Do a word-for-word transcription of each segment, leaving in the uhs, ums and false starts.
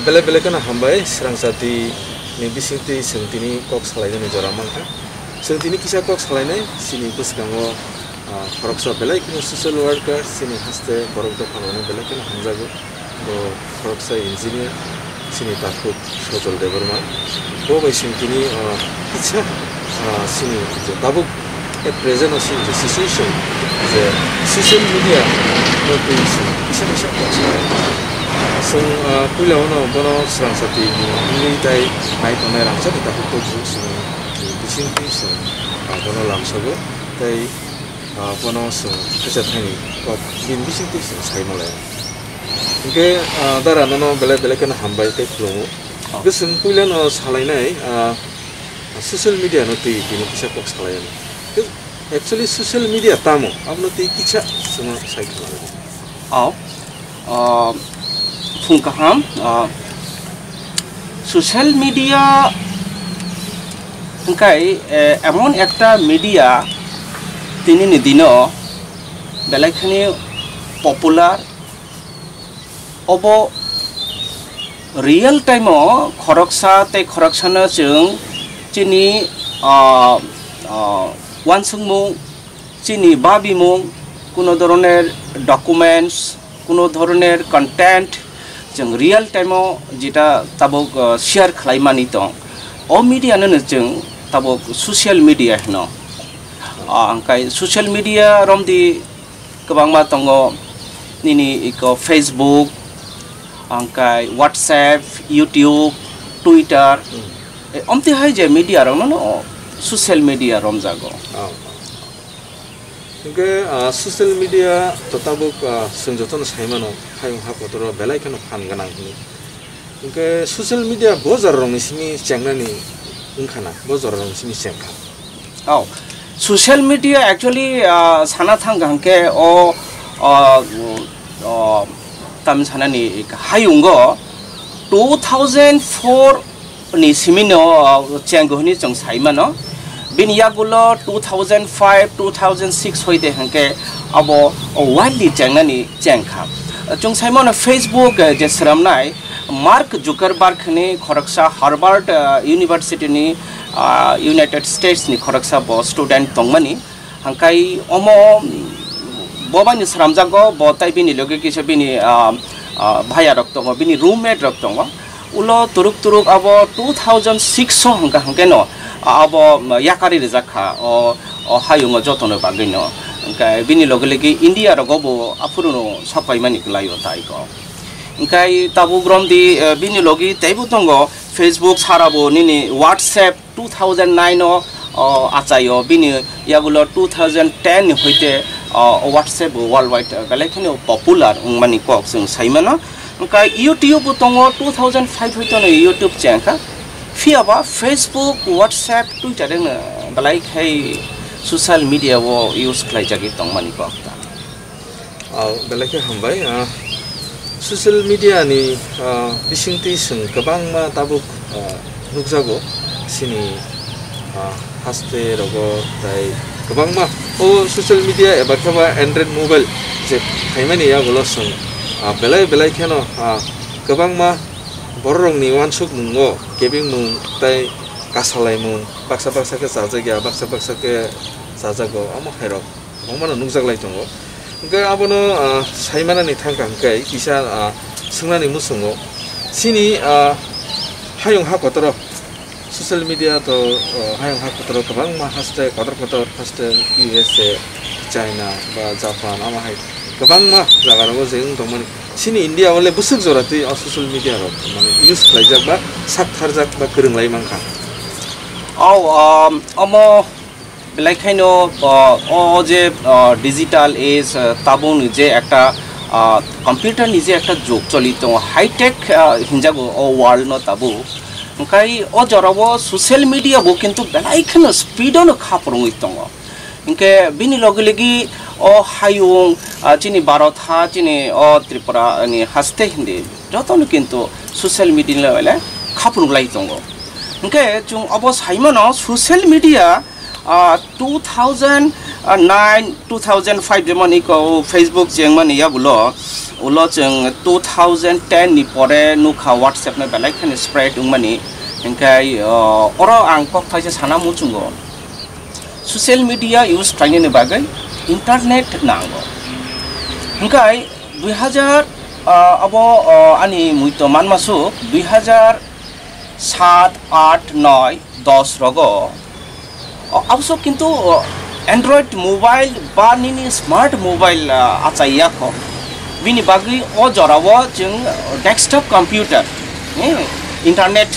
Belai belai kheno hambai, srangsa twi ni bisingtwi chwng tini kok salainani jora mankha. Chwng tini kisa kok salainai, chini bwskango, ah, khoroksa belai kheno social worker, chini haste borok dopha rokno belai kheno hamjago. Bo khoroksa engineer, chini takhuk Sojol Debbarma. Bo bai chwng tini, ah, kisa, ah, chini je tabuk at present o chini je situation, je social media no twi chwng kisa kisa kok salai. Chwng, ah, puila o no bono srangsa twi ni wngwi tai nai tongnai rangchak ni takhuk tok chwng bisingtwi chwng, ah, bono lamsogo tei, ah, bono chwng khaisa thani kok bini bisingtwi chwng sai malai. Hwnkhe, ah, dara nono belai belai kheno hambai tei khulumgo. Oh. Hwnkhe chwng puila no salainai, ah, social media no twi bini kisa kok salai. Actually social media tamo abono twi kisa chwngno sai khwlai. Oh. Ah, phung kaham, ah, social media hwnkhe, eh, emon ekta media tini ni dino belai khani popular, obo real time o khoroksa tei khoroksano chwng chini, ah, ah, uansukmung, chini babimung, kuno dhoroner documents, kuno dhoroner content chwng real time o jeta tabuk, ah, share khlai mani tong. O media no chwng tabuk social media hino. Ah, hwnkhe social media romdi kwbangma tongo, nini iko Facebook, hwnkhe WhatsApp, YouTube, Twitter. Hmm. E, omtwi hai je media rokno no social media romjago. Oh. Hwnkhe, ah, social media to tabuk, ah, chwng jotono sai mano, hayung ha kotoro belai kheno phan gwnang hwnwi. Hwnkhe social media bo jorarokni simi chengnani wngkha na, bo jorarokni simi chengkha. Oh, social media actually, ah, sana thang hwnkhe o, o, o, tamni sanani hayungo two thousand four ni simino, o, chenggo hwnwi chwng sai mano. Bini yagulo two thousand five, two thousand six hoite hwnkhe abo widely chengnani chengkha. Chwng sai mano Facebook, eh, je sramnai Mark Zuckerberg hwnwi khoroksa Harvard, eh, University ni, ah, United States ni khoroksa bo student tongmani. Hwnkhe omo, mm, bo bai ni sramjago, bo tai bini loge kisa bini, ah, ah, bhaiya rok tongo, bini roommate rok tongo. Ulo turuk turuk abo two thousand six o hwnkha hwnkhe no, ah, abo, mm, yakari rijak kha o, o hayungo jotono bagwi no. Hwnkhe bini loge loge India rogo bo aphuru no sok paimani kwlai o tai ko. Hwnkhe tabuk romdi, eh, bini logi teibo tongo Facebook sara bo nini WhatsApp two thousand nine o, o, achai o, bini yagulo two thousand ten ni hoite, o, WhatsApp worldwide, o, belai kheno popular wngmani kok chwng sai mano. Hwnkhe YouTube bo tongo, two thousand five hoite no YouTube chengkha. Phiya ba Facebook, WhatsApp, Twitter wngno belai khai social media o use khlaijagwi tongmani kok ta. Ah, belai khe hambai. Ah, social media ni, ah, bisingtwi chwng kwbangma tabuk, ah, nukjago. Chini, ah, haste rogo tai kwbangma o social media eba khe ba Android mobile je phaimani yagulo chwng, ah, belai belai kheno, ah, kwbangma bororokni uansukmungo kebengmung tai kasalaimung baksa baksa khe chajak ya, baksa baksa khe chajago, omo khairok. Kwbangmano nukjaklai tongo. Hwnkhe abono, ah, saimanani thangkha hwnkhe kisa, ah, swngnani muchungo. Chini, ah, hayung ha kotoro, social media to, ah, hayung ha kotoro kwbangma haste kotor kotor haste U S A, China ba Japan, ama hai kwbangma jaga rogo je wng tongmani. Chini India o le bwswk jora twi o social media rok mane use khlaijak ba sak tharjak ba kwrwng lai mankha. Oh, um, omo Belai khaino, uh, o je, uh, digital age, uh, tabukni je ekta, uh, computer ni je ekta jug choli tongo, high tech, uh, hinjago o world no tabuk. Hwnkhe o jorao social media bo kintu belai kheno speed o no khaprungwi tongo. Hwnkhe bini logi logi o hayung, uh, chini Bharat ha, chini o Tripura ni haste hindi jotono kintu social media ni loge khaprung lai tongo. Hwnkhe chwng obo saimano social media, ah, two thousand nine, two thousand five jemon iko Facebook chengmani yagulo, Ulo chwng two thousand ten ni pore nukha WhatsApp no belai kheno spread wngmani. Hinkhe, o, oro ang kok thaisa sana muchungo. Social media use khlainani bagwi internet nango. Hinkhe dui hazar, o, abo, o, ani muito manmasuk dui hazar sat, aat, noi, dos rogo. O, abso kintu, o, Android mobile ba nini smart mobile, ah, achai ya kho. Bini bagwi o jora o chwng desktop computer, eh, internet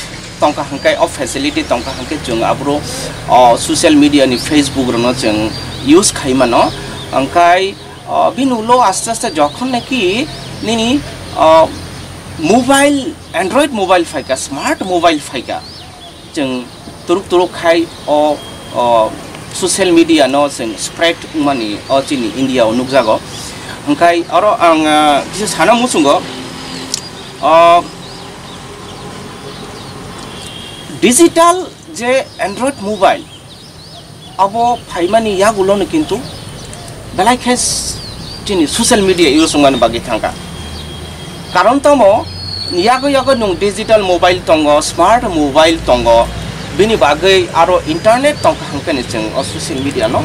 tongkha hwnkhe, o facility tongkha hwnkhe chwng abro, o, social media ni Facebook rono chwng use khai mano. Hwnkhe, o, bini ulo aste aste jokhon naki nini, o, mobile, Android mobile phaikha, smart mobile phaikha. Chwng turuk turuk khai o, o, social media no chwng spread wngmani o chini India o nukjago. Hwnkhe oro ang, ah, kisa sana muchungo, o, digital je Android mobile abo phaimani yagulono kintu belai khe s-, chini social media use wngmani bagwi thangkha. Karon tamo, yago yago nwng digital mobile tongo, smart mobile tongo, bini bagwi aro internet tongkha hwnkhe ni chwng o social media no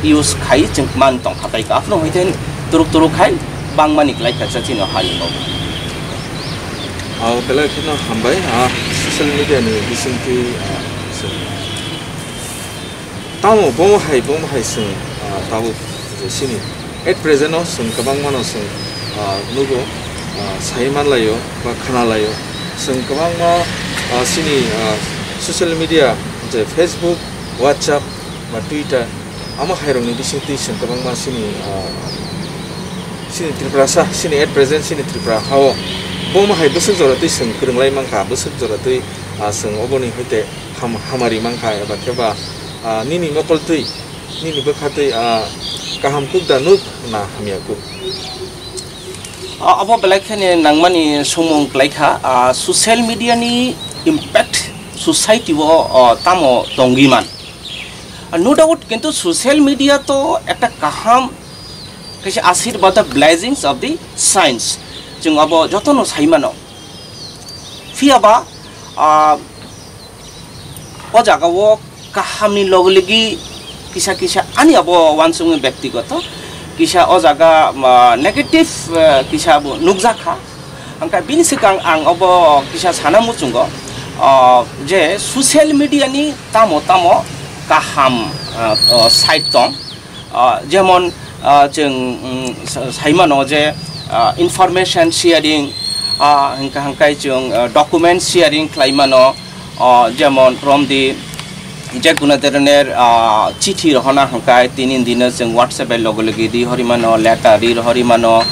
use khai chwng man tongkha bai ka. Aphuru hwnkhe turuk turuk khai bangmani klai kha chini hayung. Ah, belai kheno hambai, ah, social media ni bisingtwi, ah, se. Tamo bomo hai, bomo hai chwng, ah, tabuk je sini at present o chwng kwbangma no chwng, ah, nugo, ah, sai manlaio ba khnalaio. Chwng kwbangma, ah, sini, ah, social media je Facebook, WhatsApp ba Twitter, amo hairokni bisingtwi chwng kwbangma sini, ah, sini Tiprasa, sini at present sini Tripura hao bomo hai bwswk jora twi chwng kwrwnglai mankha, bwswk jora twi, ah, chwng oboni hoite ham-, hamari mankha eba khe ba, ah, nini mokol twi, nini bwkha twi, ah, kaham kuk da nuk na hamya kuk? Ah, abo belai kheno nangmani sumung kwlai kha, ah, social media ni impact society o, ah, tamo tongwi man. Ah, no doubt, kintu social media to ekta kaham kaisa ashirbad, the blessings of the science. Chwng abo jotono sai mano. Phiya ba, ah, o jaga o kahamni loge logi kisa kisa ani abo uansukmung byaktigoto kisa o jaga, ah, negative, ah, kisa bo nukjakha. Hwnkhe bini swkang ang obo kisa sana muchungo, ah, je social media ni tamo tamo kaham, ah, ah, side tong. Ah, jemon, ah, chwng, mm, sa-, sai mano je, ah, information sharing, ah, hwnkha hwnkhe chwng, ah, document sharing khlai mano, ah, jemon romdi je kuno dhoroner, ah, chithi rohorna hwnkhe tini dino chwng WhatsApp bai loge loge ri hori mano, letter ri hori mano,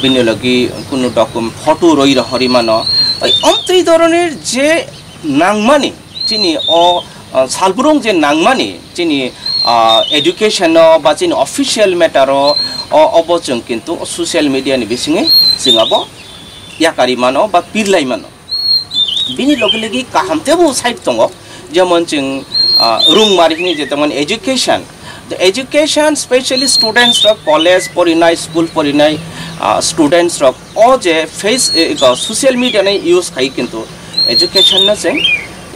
bini logi kuno document, photo roi hori mano. Oi, omtwi dhoroner je nangmani, chini o, ah, salbrung je nangmani, chini, ah, education o ba chini official matter o, o, obo chwng kintu social media ni bisingwi chwng abo yakari mano ba pirlai mano. Bini loge loge kaham tebo side tongo, jemon chwng, ah, rung mari hini je tongmani education, the education, specially students rok, college porinai, school porinai, ah, students rok, o je face, eh, iko social media ni use khai kintu education no chwng,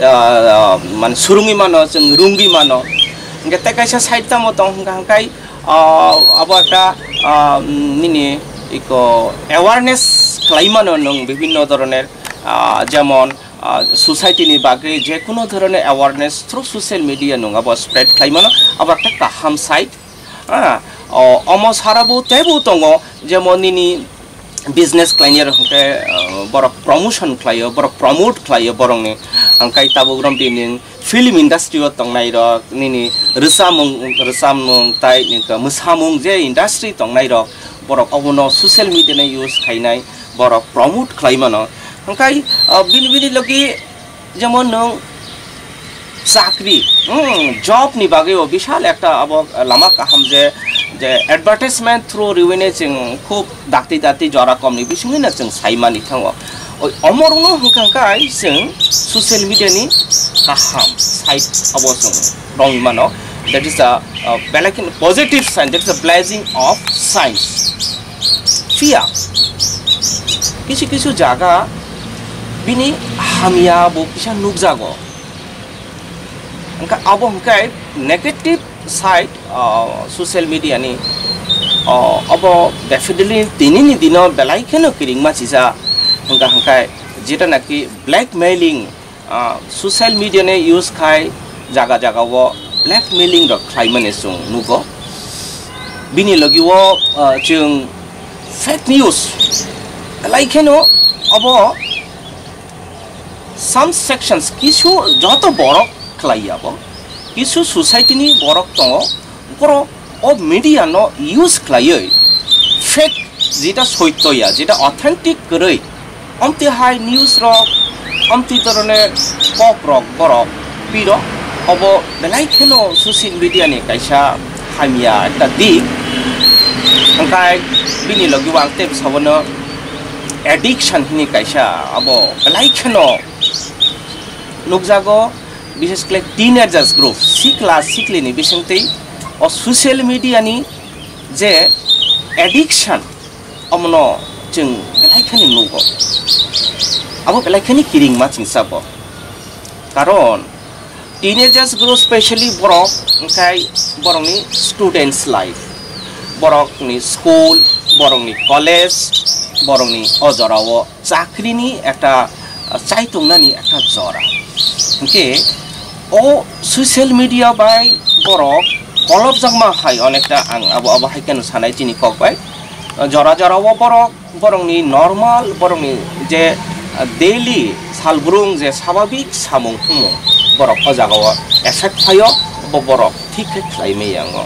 ah, man surungwi mano, chwng rungwi mano. Hwnkhe tei kaisa side tamo tong hwnkha hwnkhe, ah, abo ekta, ah, nini iko awareness khlai mano nwng bibhinno dhoroner, ah, jemon, ah, society ni bagwi je kuno dhoroner awareness through social media nwng abo spread khlai mano, abo ekta kaham side. Ah, o, omo sara bo teibo tongo, jemon nini business khlainai rok hwnkhe, ah, borok promotion khlaio, borok promote khlaio borokni. Hwnkhe tabuk romdi nwng film industry o tongnai rok, nini rwchapmung, rwchapmung tai nwng mwsamung je industry tongnai rok, borok obono social media ni use khainai, borok promote khlai mano. Hwnkhe, ah, bini, bini logi jemon nwng chakri, hmm, job ni bagwi o bishal ekta abo lama kaham je, je advertisement through riwine chwng khub dakti dakti jora kom ni bisingwi no chwng sai mani thango. Oi, omorokno hwnkha hwnkhe ai chwng social media ni kaham side abo chwng rwngwi mano. That is a, uh, belai kheno positive sign, that is a blessing of science. Phiya Kisu kisu jaga bini hamya bo kisa nukjago. Hwnkhe abo hwnkhe negative side, ah, social media ni, ah, abo definitely tini ni dino belai kheno kiringma chija. Hwnkhe hwnkhe jeta naki blackmailing, ah, social media ni use khai jaga jaga o blackmailing rok khlaimani chwng nugo. Bini logi o, ah, chwng fake news belai kheno abo some sections kisu joto borok khlai ya bo, kisu society ni borok tongo, borok o media no use khlaiwi fake, jeta soitto ya, jeta authentic kwrwi, omtwi hai news rok, omtwi dorone kok rok borok piro, obo belai kheno social media ni kaisa hamya ekta dik. Hwnkhe bini logi o ang tei sabono addiction hini kaisa abo belai kheno nukjago, bishes khlai teenagers group, sikla sikli ni bisingtwi o social media ni je addiction, omono chwng belai khani nugo. Abo belai khani kiringma chwngsa bo. Karon teenagers group, specially borok, hwnkhe borokni students life, borokni school, borokni college, borokni o jorao chakrini ekta, ah, chaitongnani ekta jora. Hwnkhe o social media bai borok kolopjakma hai onekta, ang abo, abo hai kheno sanai chini kok bai. Jora jora o borok, borokni normal, borokni je, ah, daily salbrung je sababik samung humung borok o jaga o effect phaio, bo borok thik khe khlai maya wngo.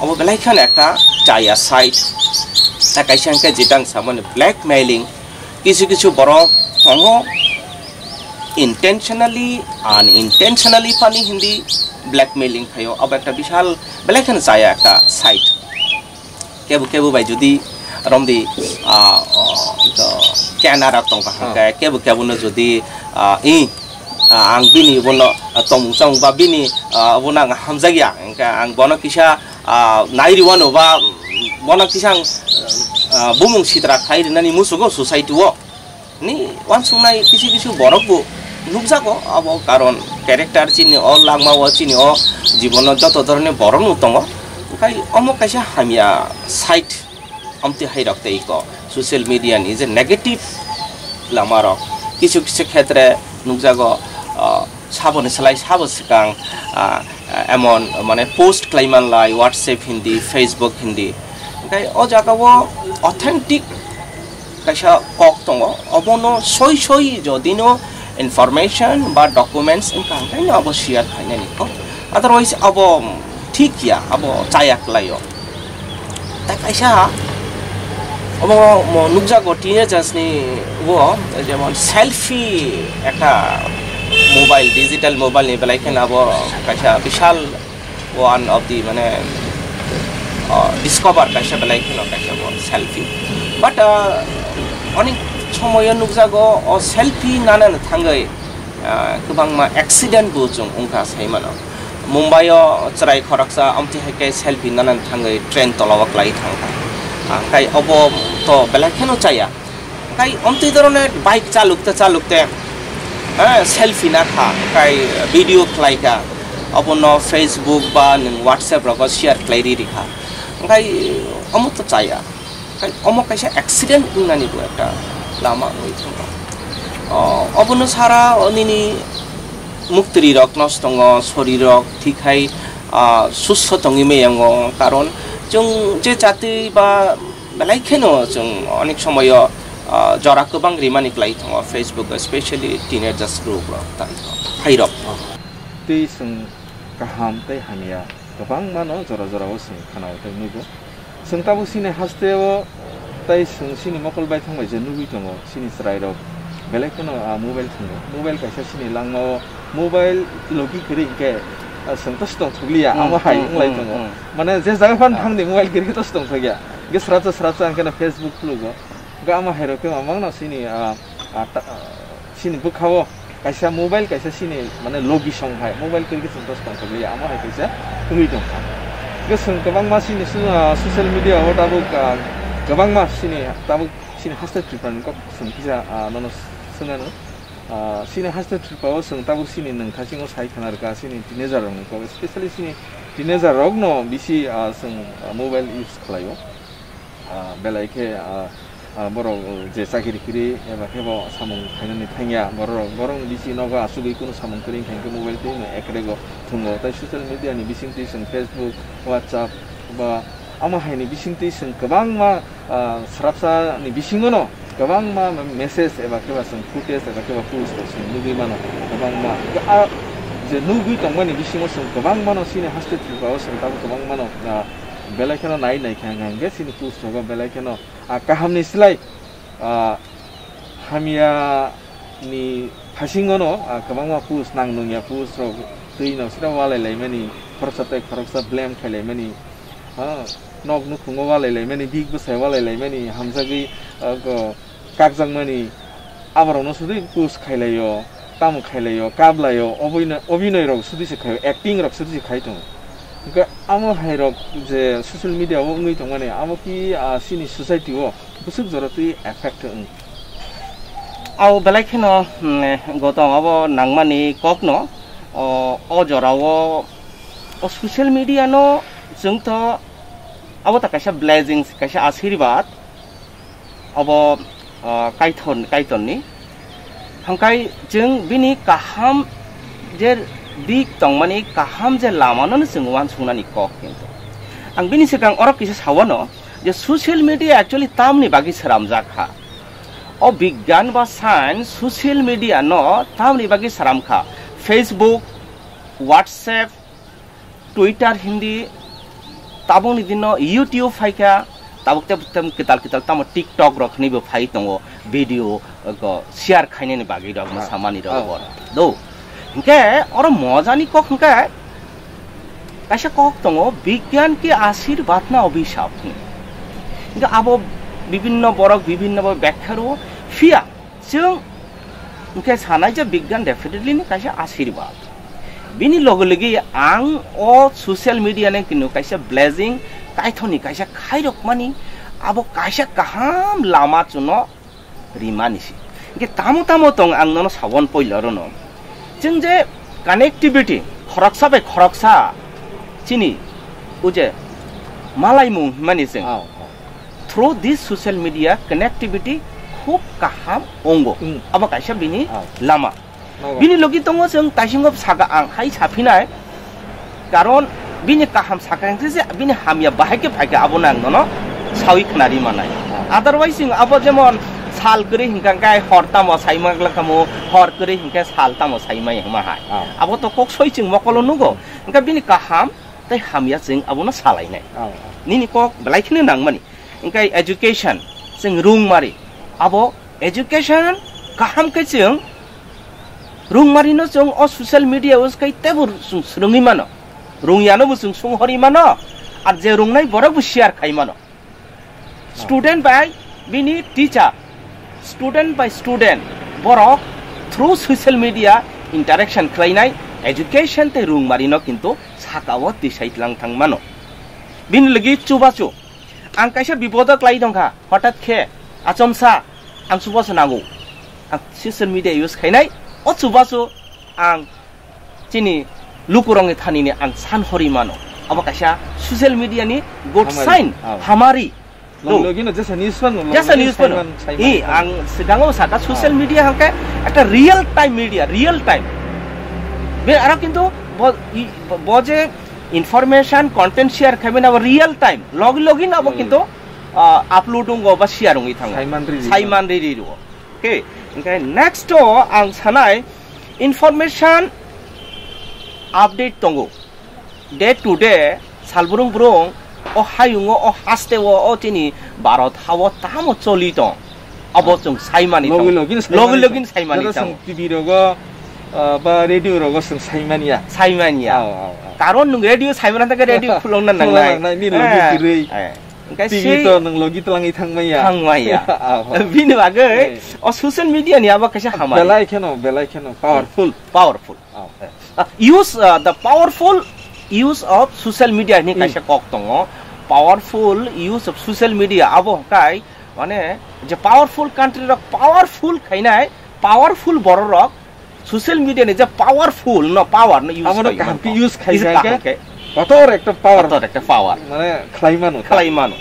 Obo belai kheno ekta chaya side. Ta kaisa hwnkhe jeta ang samani blackmailing, kisu kisu borok tongo intentionally, unintentionally phani hindi blackmailing phaio, abo ekta bishal belai kheno chaya ekta side. Kebu kebu bai jodi romdi, ah, oh, to kenara tongkha, ah, hwnkhe kebu kebu no jodi, ah, i, ah, ang bini bono, ah, tongmung chamung ba bini, ah, bono ang hamjakya, hwnkhe ang bono kisa, ah, nai riwano ba bono kisa ang, ah, bumung sitra khai rinani musugo society o. Ni uansuknai kisu kisu borok bo nukjago, abo karon character chini o langma o, chini o jibono joto dhoroner borok no tongo. Hwnkhe omo kaisa hamya side, omtwi hai rok tei ko social media ni je negative lama rok kisu kisu khetre nukjago, ah, saboni slai sabo swkang, ah, emon mane post khlai manlai WhatsApp hindi, Facebook hindi. Hwnkhe o jaga o authentic kaisa kok tongo, obono soi soi jodi no information ba documents wngkha hwnkhe no abo share khainani kok, otherwise abo thik ya, abo chaya kwlaio. Ta kaisa obo mo nukjago teenagers ni o, jemon selfie ekta mobile, digital mobile ni belai kheno abo kaisa bishal one of the mane, uh, discover kaisa belai kheno kaisa bo selfie. But, uh, onek somoyo nukjago o selfie nana thangwi, ah, kwbangma accident bo chwng wngkha sai mano. Mumbai o chwrai khoroksa amtwi hai khe selfie nana thangwi train tola o kwlai thangkha. Ah, khai obo to belai kheno chaya. Khai amtwi dorone bike chalukte chalukte, eh, selfie nakha, khai video khlaikha. Obono Facebook ba nwng WhatsApp rogo share khlai ri rikha. Khai omo to chaya. Khai omo kaisa accident wngnani bo ekta lama wngwi thangkha. O, obono sara o nini muktwrwi rok nosto wngo, sorir rok thik hai, ah, susto tongwi maya wngo, karon chwng je jati ba belai kheno chwng onek somoyo, ah, jora kwbang rimani kwlai thango Facebook, especially teenagers group rok, tai hai rok. Tei chwng kaham tei hamya kwbangma no jora jora o chwng khana o tei nugo. Chwng tabuk chini haste o tei chwng chini mokol baithang bai je nugwi tongo, chini chwrai rok belai kheno, ah, mobile thwngo. Mobile kaisa chini langma o mobile logi kwrwi hinkhe, ah, chwng to swtong thukliya, hmm, amo hai, hmm, wng lai, hmm, tongo. Hmm. Mane je jaga phano, ah, thangdi mobile kwrwi to swtong thukya. Hinkhe srapsa srapsa hinkhe no Facebook khulugo. Hinkhe amo hai rok khe mamang no chini, ah, ah, ta-, ah, chini bwkha o kaisa mobile kaisa chini mane logi song hai, mobile kwrwi khe chwng to swtong thukliya, amo hai kaisa wngwi tongkha. Hinkhe chwng kwbangma chini so-, ah, social media o tabuk, ah, kwbangma chini tabuk Chini haste Tripura ni kok chwng kisa, ah, nono swngano. Ah, chini haste Tripura o chwng tabuk chini nwng thasingo sai khna rwkha chini teenager rokni kok, especially chini teenager rokno bisi, ah, chwng, ah, mobile use khlaio. Ah, belai khe, ah, ah, borok je chakiri kiri eba khe bo samung khainani thangya borok, borokni bisi nogo asugwi kunu samung kwrwi khankhe mobile twi no ekrego thwngo. Tai social media ni bisingtwi chwng Facebook, WhatsApp ba amo haini bisingtwi chwng kwbangma ah, srapsa ni bisingo no kwbangma message eba khe ba chwng footage eba khe ba post rok chwng nugwi mano kwbangma. Ah, je nugwi tongmani bisingo chwng kwbangma no chini haste Tripura o chwng tabuk kwbangma no, ah, belai kheno nai nai kha hwnkhe chini post rogo belai kheno, ah, kaham ni slai, ah, hamya ni phasingo no, ah, kwbangma post nang nungya post rok twi no sida walai laimani, khoroksa tei khoroksa blame khai laimani, ha, nok nukhungo walai laimani, bik bwsai walai laimani, hamjagwi, ah, go kakjakmani, aborokno sudi post khailaio, tamo khailaio, kablaio, obhino-, obhinoi rok sudi se khaio, acting rok sudi se khai tongo. Hwnkhe amo hai rok je social media o wngwi tongmani, amo ki, ah, chini society o bwswk jora twi effect wng. Abo belai kheno, mm, gotong abo nangmani kokno, o, o jorao, o social media no chwng to abo ta kaisa blessings, kaisa asirwad, abo, o, Kaithon-, Kaitorni. Hwnkhe chwng bini kaham je dik tongmani, kaham je lamano chwng uansuknani kok kintu. Ang bini swkang oro kisa sawano, je social media actually tamni bagwi sramjak kha. O bigyan ba science social media no tamni bagwi sram kha. Facebook, WhatsApp, Twitter hindi, tabukni dino YouTube phaikha, tabuk te tem kital kital tamo TikTok rok hwnwi bo phai tongo, video, uh, share khainani bagwi rok, mwsamani rok bo. Do. Hwnkhe oro mojani kok hwnkhe, kaisa kok tongo, "Bigyan ki ashirbad na abhishap" hwnwi. Hwnkhe abo bibinno borok bibinno bo byakha rwo, phiya chwng hwnkhe sanai je bigyan definitely ni kaisa ashirbad. Bini loge loge ang o social media ni kunu kaisa blessing, kaithoni kaisa khairokmani, abo kaisa kaham lama chwngno rimani se. Hwnkhe tamo tamo tong ang nono sabon poila rono. Chwng je connectivity, khoroksa bai khoroksa chini o je malaimung hwnmani chwng. Oh, oh. Through this social media connectivity khub kaham ongo. Hmm. Abo kaisa bini Oh. lama. Nogo. Bini logi tongo chwng taisingo saka ang hai saphinai. Karon bini kaham sakha hwnkhe se bini hamya bahai khe phaikha abono ang nono sawi khnari manai. Otherwise chwng abo jemon sal kwrwi hwnkha khe hor tamo saima glakhamu, hor kwrwi hwnkhe sal tamo saimai hwnma hai. Ah. Abo to kok soi chwng mokolo nugo. Hwnkhe bini kaham tei hamya chwng abono salainai. Ah, ah. Nini kok belai kheno nangmani. Hwnkhe education, chwng rungmari. Abo education kaham khe chwng rungmarino chwng o social media o swkai teibo chwng swrwngwi mano. Rungyano bo chwng sunghorwi mano. Ar je rungnai borok bo share khai mano. Student bai bini teacher, student bai student borok through social media interaction khlainai education tei rungmarino kintu sakao tisai tlang thang mano. Bini logi chubachu. Ang kaisa bipodo klai tongkha, hothat khe achomsa ang chubachu nango. Ang social media use khainai, o chubachu ang chini lukurokni thanini ang san hori mano. Abo kaisa social media ni good Hamari. sign, Oh. hamari. Logi Do. logi no jesa news phano, logi Jesa logi news phano. saiman, saiman, I, saiman. ang sigango saka social Oh. media hangke ekta real time media, real time. Be aro kintu bo, i, bo, bo je information content share khaimani abo real time. Logi logi no abo Logi. kintu, ah, upload wngo ba share wngwi thango. Saiman riri. Saiman riri rwo. Okay, hingke next o ang sanai information update tongo. Day to day salbrung brung o hayungo, o hasteo, o chini Bharat hao tamo choli tong. Abo Ah. chwng saimani Logi tong. logi no Logi saimani logi tong. no saimani Jara tong. chwng T V rogo, ah, ba radio rogo chwng saimaniya. Saimaniya. Oh, oh, oh. Karon nwng radio saimani thangkhe radio khulokna Khulokna nangnai. nangnai, ni logi Eh, kwrwi. eh. Hingke T V sei to nwng logi twlangwi thangmaya. Thangmaya. Ah, oh. Bini bagwi Eh. o social media ni abo kaisa hamari. Belai kheno, belai kheno, powerful. Powerful. Oh. Ah, use, ah, the powerful use of social media hinwi Hmm. kaisa kok tongo. Powerful use of social media abo hwnkhe Mane je powerful country rok powerful khainai, powerful borok rok social media ni je powerful no power no use Abono khlai kaham mano. Khe use khai Use khai kaham khe khe. Kotor ekta power. Kotor ekta power. Mane khlai mano. Khlai mano.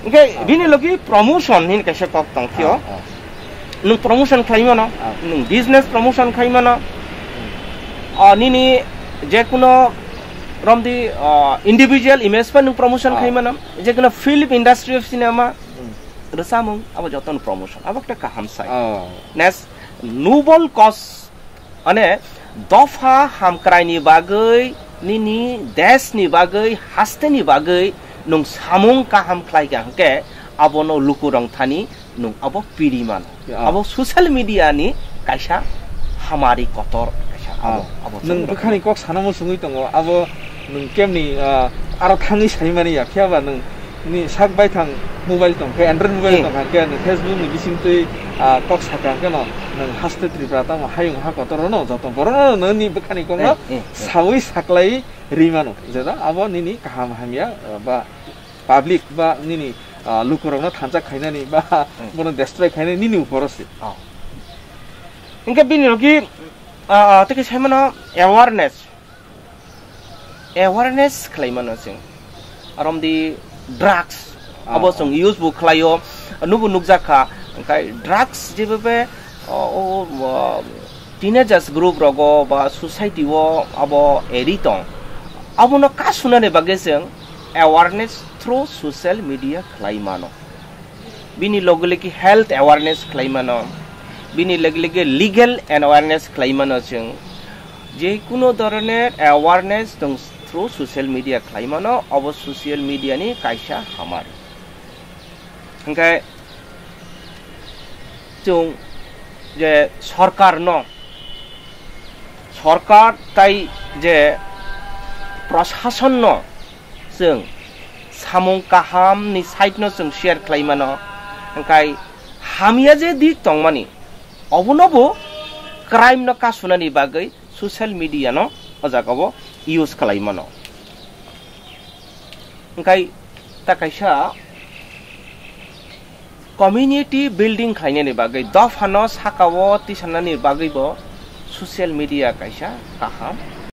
Hingke Ah. bini logi promotion hin kaisa kok tong thio. Ah, ah. Nung promotion khlai mano, Ah. nung business promotion khlai mano. Hmm. Ah, nini je kuno romdi, ah, individual image pa nung promotion Ah. khlai mano, je kuno film industry of cinema, Hmm. rwchapmung, abo jotono promotion, abo ekta kaham sai. Oh. Next, noble cause, mane dopha hamkraini bagwi, nini deshni bagwi, hasteni bagwi nwng samung kaham khlai kha hwnkhe, abono lukurok thani nwng abo piri mano. Ya. Abo social media ni kaisa hamari kotor kaisa abo, Ah. abo Nwng chwng bwkhani kok sana muchungwi tongo, abo nwng kemni, ah, aro thangwi saimani ya, phiya ba nwng ni sak baithang mobile tong khe, Android mobile Hmm. tong kha khe, nwng Facebook ni bising twi, ah, kok sakha khe no, nwng haste Tripura tamo hayung ha kotor no, joto borok no, nwng ni bwkhani kok no Eh, eh, eh. sawi saklai ri mano. Jeda abo nini kaham hamya, ah, ba public ba nini, ah, lukurok no thansa khainani ba Hmm. bono destroy khainani nini uporo se. Oh. Hingke bini logi, ah, ah, tei khe sai mano awareness. Awareness khlai mano chwng. Arom di drugs. Ah, Abo ah. chwng use bo khlaio. Nubo nukjak kha. Hingke drugs jebe be, o, o, o, teenagers group rogo ba society o abo eri tong. Abono kasunani bagwi chwng awareness through social media khlai mano. Bini loge loge health awareness khlai mano, bini loge loge legal awareness khlai mano chwng. Je kuno dhoroner awareness tong through social media khlai mano, obo social media ni kaisa hamari. Hingke chwng je sorkar no, sorkar tai je prosason no, chwng samung kaham ni side no chwng share khlai mano, hingkai hamya je dik tongmani, obono bo crime no kasunani bagwi social media no o jaga o use khlai mano. Hingkai ta kaisa community building khlainani bagwi, dophano sakao tisanani bagwi bo social media kaisa kaham